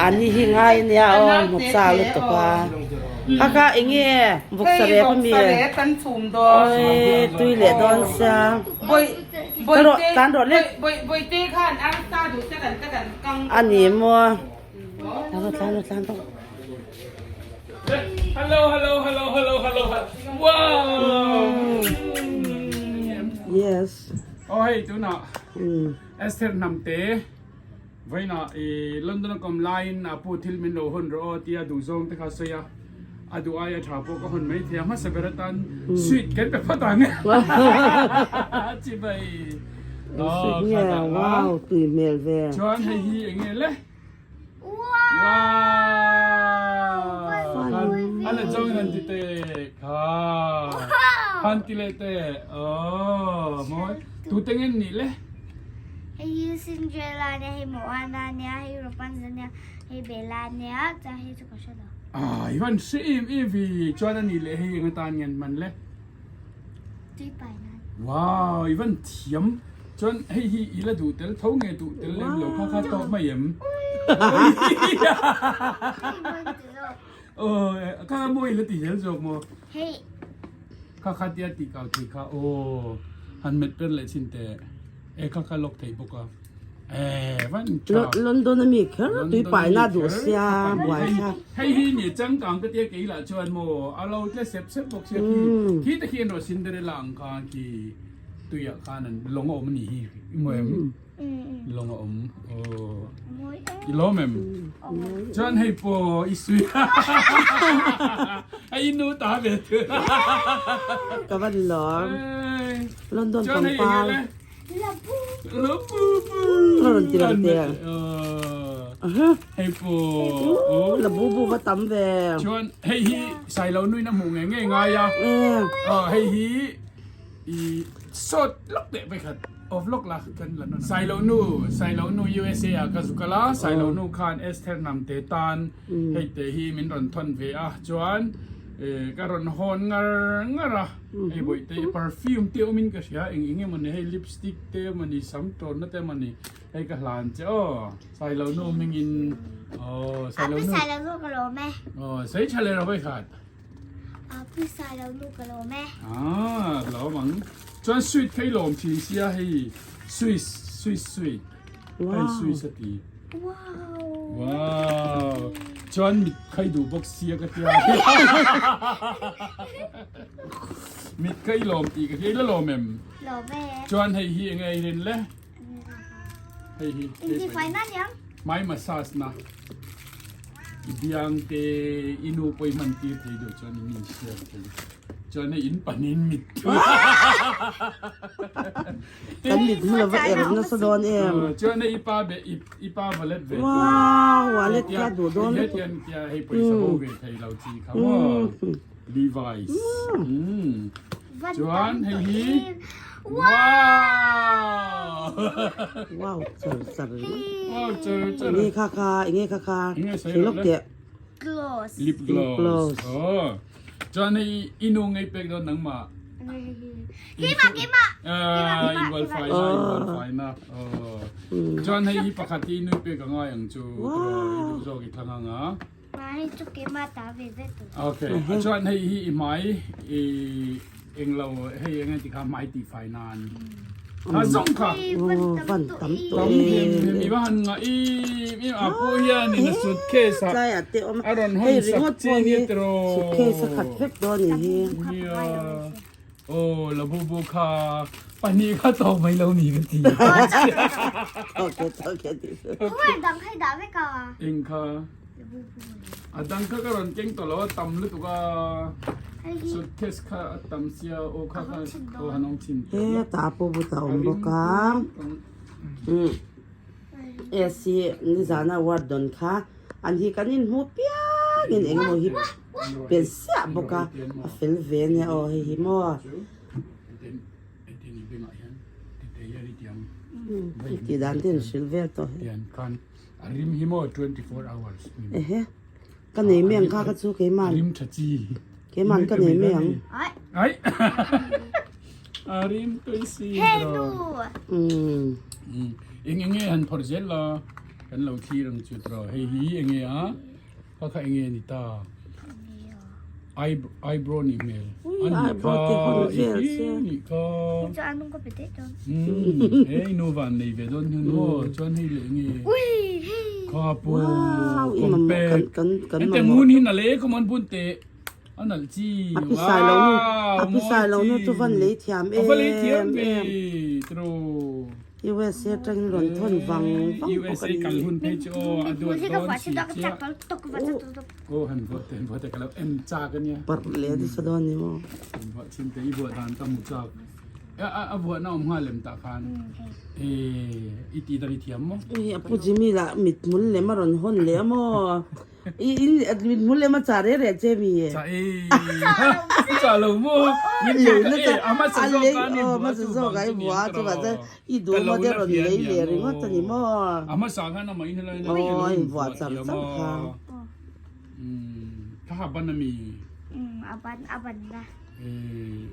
Mahni hi ngai ania aw hmu chak lutuk a. Kha kha enge vawksa rep ami? Awii tui leh dawn sia. Ka rawh tan rawh le. A ni maw. Tlan rawh tlan rawh tlan rawh. Hello hello hello hello hello wow. Yes. Oh hei tunah Esther Hnamte Vawiinah i London a kawm laiin a pu thil min lo hawn rawh aw tia duhzawng te kha sawi a, a duh aia tha pawh ka hawn mai thei a, hmasa ber atan sweet kan pe phawt ang chibai Sweet nge wow tui hmel ve. Chuan hei hi eng nge le? Wow! A la zawng in han ti teh kha han ti leh teh aww mawi tute nge nih le? Hei hi Cinderella nia, hei Moana nia, hei Rapunzel nia, hei Bella nia, chuan hei chu ka hre lo. Ah, i van hre em em vi, chuan a nih leh hei eng atan nge an hman le? Tui pai nan. Wow, i van thiam. Chuan hei hi i la duh tel tho nge duh tel lem lo kha kha tawk mai em? Aw, kha kha mawi la ti zel zawk maw? Hei. Kha kha tia tih kau thei kha aw han met per leh chin teh e kha kha lawk thei bawk a e van tha London ami kher tui pai na duh sia buai kha hei hi ni changkang ka tia kei lah chuan maw a lo tle sep sep bawk sia khi khi te khi an rawh Cinderella ang khan khi tuiah khan an lawng a awm a nih hi i hmu em? Lawng a awm aw i lawm em chuan hei pawh i sui a i nu ta ve thu ka van lawm London chuan hei pangpar enge le lapu pu Ka rawn ti lang teh hei pawh aw labu bu va tam ve chuan hei hi sailo nuin a hmuh ngei ngei ngai a hei hi i sawt lawk teh vekhat Off lawk la kan la nawn. Sailo nu Sailo nu USA ah ka zuk a la Sailo nu khan Esther Hnamte tan hei te hi min rawn thawn ve a chuan ka rawn hawn ngar ngar a hei bawihte i perfume te awmin ka hria eng eng emawni hei lipstick te emawni sam tawnna te emawni hei ka hlan che aw Sailo nu hmingin aw Sailo nu Sailo nu ka lawm e aw sei tha leh rawh vekhat. A pisa lo nu ka lawm e. Ah, lawm ang. Chuan sweet kha i lawm thin sia hei Swiss Swiss sweet. Hei Swiss a ti. Wow. Wow. Chuan mit kha i duh bawk sia ka tia. Mit kha i lawm tih ka hria i la lawm em? Lawm e. Chuan hei hi enge i rin le? Hei hi. Intifai na niang. Hmai massage na. I biang te i nu pawh i hman tir thei deuh chuan in in share thei chuan hei in panin mit thu Kan mit hmu lova er nasa dawn em. Chuan hei i pa be i pa wallet ve tur. Wow wallet kha duh dawn lutuk. Hetiang tia hei pawisa bo ve thei lo chi kha maw. Levi's. Chuan hei hi Wow! Wow char char ringawt. Wow char char. Enge kha kha enge kha kha thil lawk teh. Gloss. Lip gloss. Oh. Chuan hei i nu ngei pek dawn nangmah. Keimah keimah. Ah, inbualfai na inbualfai na. Oh. Chuan hei hi pakhat hi i nui pek a ngai ang chu. Tiraw i duh zawk i thlang ang a. Okay, chuan hei hi i hmai i englo hei enge ti kha hmai tih fai nan. Ha zawng kha. Van tam tawh Tam hlim hlim i va han ngah i i a pu hian in a suitcase ah Tlai ah te awm a rawn hei hawn sak ringawt chi pawh nia hi tiraw. suitcase a khat vek dawn ni hi. Nia. Aw labubu kha pahnih kha tawk mai lo ni ka ti. Tawk e tawk e tih chu. Khawngaih dang kha i dah vek a. Eng kha? A dang kha ka rawn keng tawh lo a tam lutuk a. Suitcase kha a tam sia aw kha kha aw han awm chhin tawh lo. He ta pawh but a awm bawk a. AC nizana ward dawn kha an hi kan inhmu piang in engemaw hi pel siah bawk a a fel ve ania aw hei hi maw. Tih dan te an hrilh vel tawh he. Ehe ka nei mai ang kha ka chu keimah keimah ka nei mai ang. Eng enge han phawrh zel la. Kan lo thlir ang chu tawh hei hi enge a kha kha enge ni ta eyebrow nih hmel a nih kha i hi nih kha hei nu van nei ve dawn hian aw chuan hei leh enge kha pu compact ente ngun hi na le khaw man bun teh a nalh chi A pisai lo nu a pisai lo nu chu van lei thiam em a va lei thiam ve tiraw. USA atangin rawn thawn vang vang bawk a ni. USA kal hun phei chu aw a duat dawn si chiah. Aw han vuah te han vuah te ka lo en chak a nia. Parh leh nasa dawn ni maw. Han vuah chhin te i vuah dan ka hmu chak. A vuah na awm nghal lem tah khan. I tih dan i thiam maw. Ui a pu Jimmy lah mithmul lem a rawn hawn leh a maw. I in mithmul lem a chah reh reh che mi e. Chah e. Chah lo maw. Lei na chah a lei aw a hmasa zawk ah i vuah a chuvah chuan i duh maw te rawn lei leh ringawt a ni maw. A hmasa khan amah in helai aw a invuah char char kha. Ka ha ban ami. A ban a ban na. E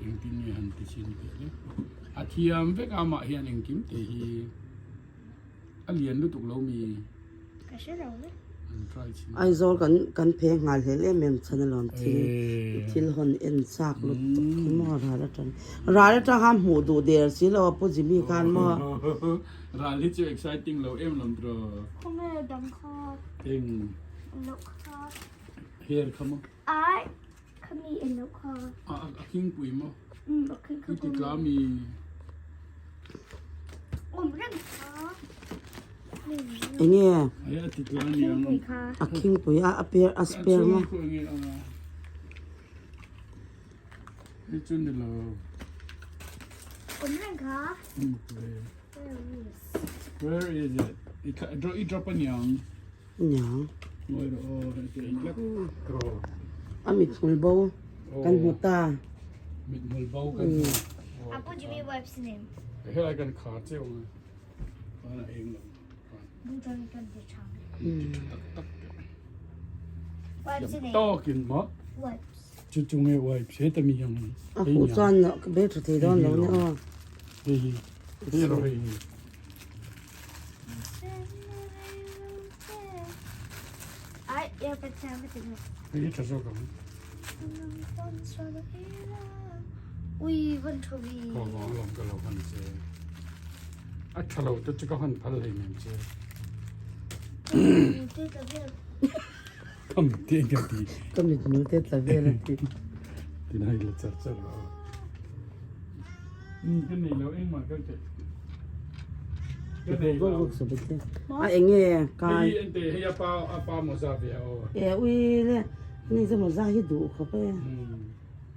engtin nge han ti chin teh le. A thiam vek a amah hian engkim te hi. A lian lutuk lo mi. Ka hre lo ve. An try chhin. Aizawl kan kan phe nghal hlel em em chhan alawm thil thil hawn en chak lutuk hi maw ral atang ral atang khan hmuh duh der si lo a Pu Jimmy khan maw. Ral hi chu exciting lo em lawm tiraw. Khawnge dang kha. Eng. Loh kha. Hair kha maw. Ai khami en loh kha. A a khingpui maw. Um a khing I ti tla mi. Awm reng kha. Enge? Ai a ti tla niang. A khingpui a a per a spare maw. Hei chu ni lo. Awm reng kha. Where is it? I drop i drop aniang. Niang. Ngawi rawh aw hei te hlek rawh. A mithmul bo kan hmu ta. Mithmul bo kan hmu. Apu Jimmy wipes name. Helai kan khar cheu ang a. Khan a eng lo. Butan kan ti tha. Ti tha tak tak te. Wipes name. Tawkin maw? Wipes. Chu chu nge wipes he ta mi ang. A huh chuan ka be tha thei dawn lo ni aw. Hei hi. Hei rawh hei hi. Ai, ya ka chang ka ti. Hei tha zawk ang. Ui, van tho vi. Ko vang lawm ka lo han che. A tha lo te chu ka han phal hlei nem che. Kam te ka ti. Ka mit mul te tla vel a ti. Tin hai la char char ro. Ka nei lo engmah ka ke. Ka nei lo. A enge kai. Hei ente hei apa apa moza ve a aw. E ui le ni chu moza hi duh khawp e.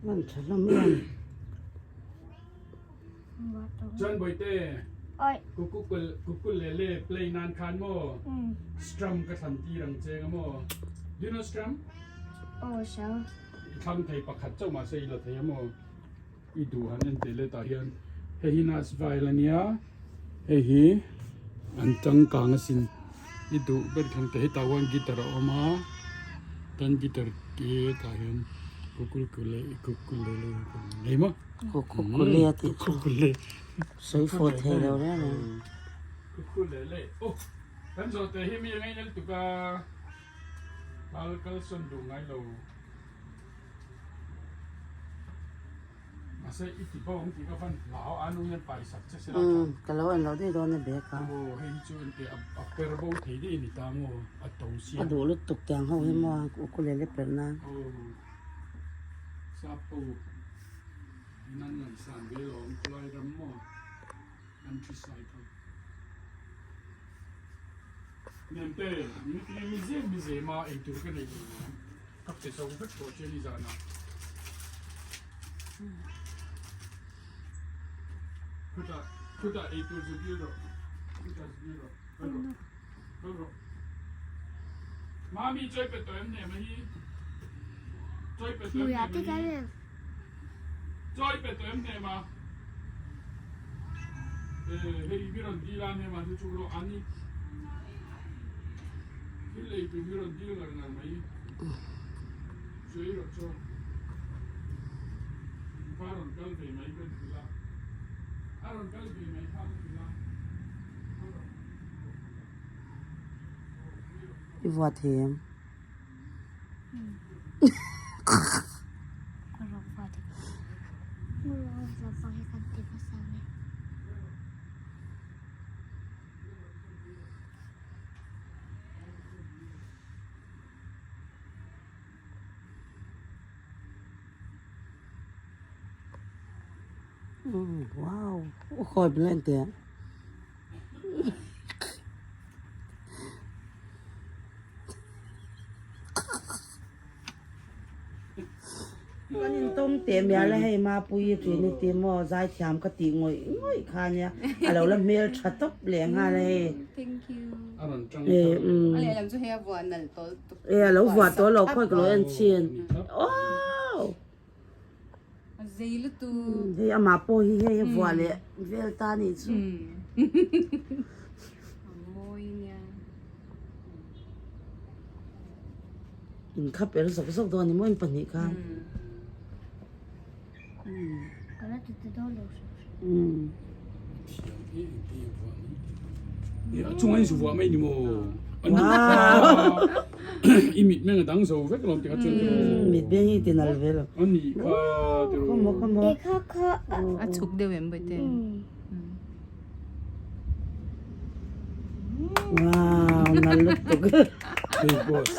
Van tha hlawm em. Chuan Bawihte kukulele play nan khan maw strum ka thlan tir ang che nga maw. Do you know strum? Aw sure. I thlang thei pakhat chauh mahse i la thei a maw. I duh han en teh leh tah hian hei hi nas vail a nia hei hi an changkang asin i duh ber thlang teh hetah huan guitar a awm a tan guitar te tah hian kukulkule kukulele nei maw kukulele a tih chu kukulele sawi fawh thei lo reng reng kukulele aw kan zawh teh hi mi a ngainel tuk a kal kal sawn duh ngai lo. Mahse i ti bo ang tih ka van hlau a nu hian paisak che se la tha. Ka lo en loh daih dawn a bag a. Aw hei hi chu ente a per bo thei daih a ni ta maw a to sia. A duh lutuk tiang ho hi maw ukulele per nan. Aw sap ho in an ngaihsan ve lawm khawlai ram maw countryside ho. Nente mi zem mi zem a eitur ka nei lo lawm. Ka pe zo vek tawh che ni zanah. Khutah khutah eitur zu dil rawh. Khutah zu dil rawh. Kal rawh. Kal rawh. Mami chawi pe tawh em nem a hi. Chawi pe tawh em nem a hi. Chawi pe tawh em nem a. Eh hei mi rawn dil a nem a chu chu rawh ani. Thil ei tur hi rawn dil ngar ngar mai. Sawi rawh chaw. Kha rawn kal ve mai ka hrilh a. A rawn kal ve mai kha ka hrilh a. I vuah thei em? Wow, khawi bula en teh. Kan intawm teh mial a hei Mapuii Trinity maw zaithiam ka tih ngawih ngawih kha nia a lo la hmel tha tawp leh nghal a hei. Thank you. A rawn tang E thar. umm. A lehlam chu hei a vuah nalh tawlh tuk. E a lo vuah tawh lo khawi ka lo en chhin. Aww. A zei lutuk. Hei amah pawh hi hei a vuah leh vel ta anih chu. A mawi nia. In khap er zawk zawk dawn a ni maw in pahnih khan. A chunga in zu vuah mai ni maw? I mit meng a dang zo vek lawm tikha chuan tiraw. Mit meng hi ti nal ve lo. A nih kha tiraw. Khawmaw khawmaw. A chhuk deuh em bawihte. Wow nal lutuk. Hei boss.